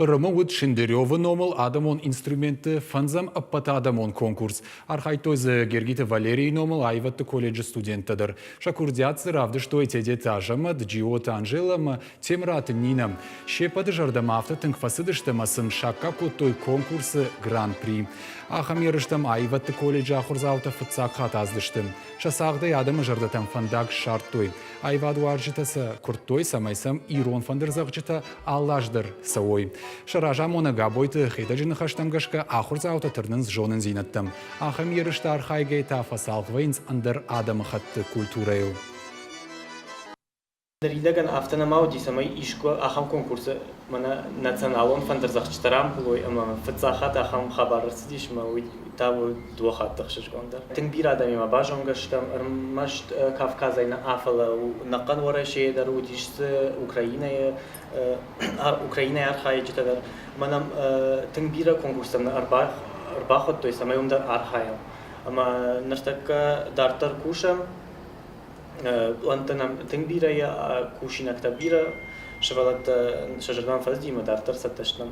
Хъырымы уыд Шендеревы номыл адӕмон инструментты фӕндзӕм ӕппӕтадӕмон конкурс. Архайдтой дзы Гергиты Валерийы номыл аивӕдты колледжы студенттӕ дӕр. Сӕ курдиат дзы равдыстой Тедеты Азӕмӕт, Джиоты Анжелӕ ӕмӕ Темыраты Нинӕ. Се ппӕты зӕрдӕмӕ афтӕ тынг фӕцыдысты ӕмӕ сын саккаг кодтой конкурсы гран-при. Ахӕм ерыстӕм аивӕдты колледжы ахуырдзаутӕ фыццаг хатт ацыдысты. Сӕ цагъдӕй адӕмы зӕрдӕтӕм фӕндаг ссардтой. Аивадуарзджытӕ сӕ куырдтой, цӕмӕй сӕм ирон фӕндырдзӕгъдджытӕ алы аз дӕр цӕуой. Сӕ разамонӕг Абойты Хетӕджы ныхӕстӕм гӕсгӕ ахуырдзаутӕ тырнынц зонындзинӕдтӕм. Ахӕм ерысты архайгӕйӕ та фӕцалх вӕййынц ӕндӕр адӕмыхӕтты культурӕйыл. Ныридӕгӕн афтӕ нӕма уыди, цӕмӕй искуы ахӕм конкурсы мӕнӕ националон фӕндырдзӕгъдджытӕ рамбулой ӕмӕ фыццаг хатт ахӕм хабар ӕрцыдис ӕмӕ уый та у дыууӕ хатты ӕхсызгондӕр. Тынг бирӕ адӕмимӕ базонгӕ стӕм, ӕрмӕст Кавказӕй нӕ, фӕлӕ ӕнӕхъӕн Уӕрӕсейы дӕр уыдис дзы Украинӕйы, Украинӕйы архайджытӕ дӕр. Ӕмӕ нӕм тынг бирӕ конкурстӕм нӕ ӕрбахуыдтой, цӕмӕй уым дӕр архайӕм. Ӕмӕ ныртӕккӕ дарддӕр кусӕм. Пълӕнттӕ нӕм тынг бирӕ кусинӕгтӕ бирӕ, сывӕллӕттӕ сӕ зӕрдӕмӕ фӕцыди ӕмӕ дарддӕр цӕттӕ стӕм.